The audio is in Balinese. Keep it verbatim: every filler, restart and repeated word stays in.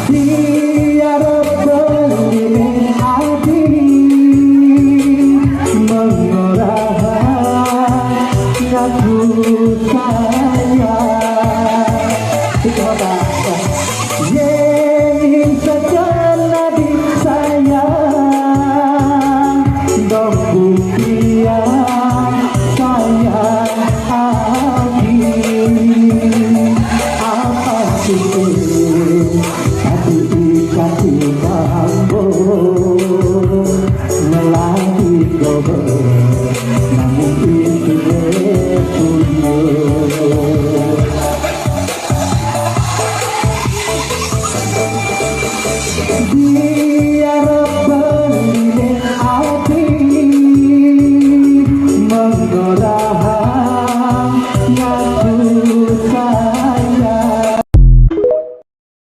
Tiada pemilik hati mengerahkan aku sayang. Itu apa? Yening sekenadi sayang, dong buktian sayang hati. Apa itu? Tapi ikati bambu melati gobe, namun itu punya.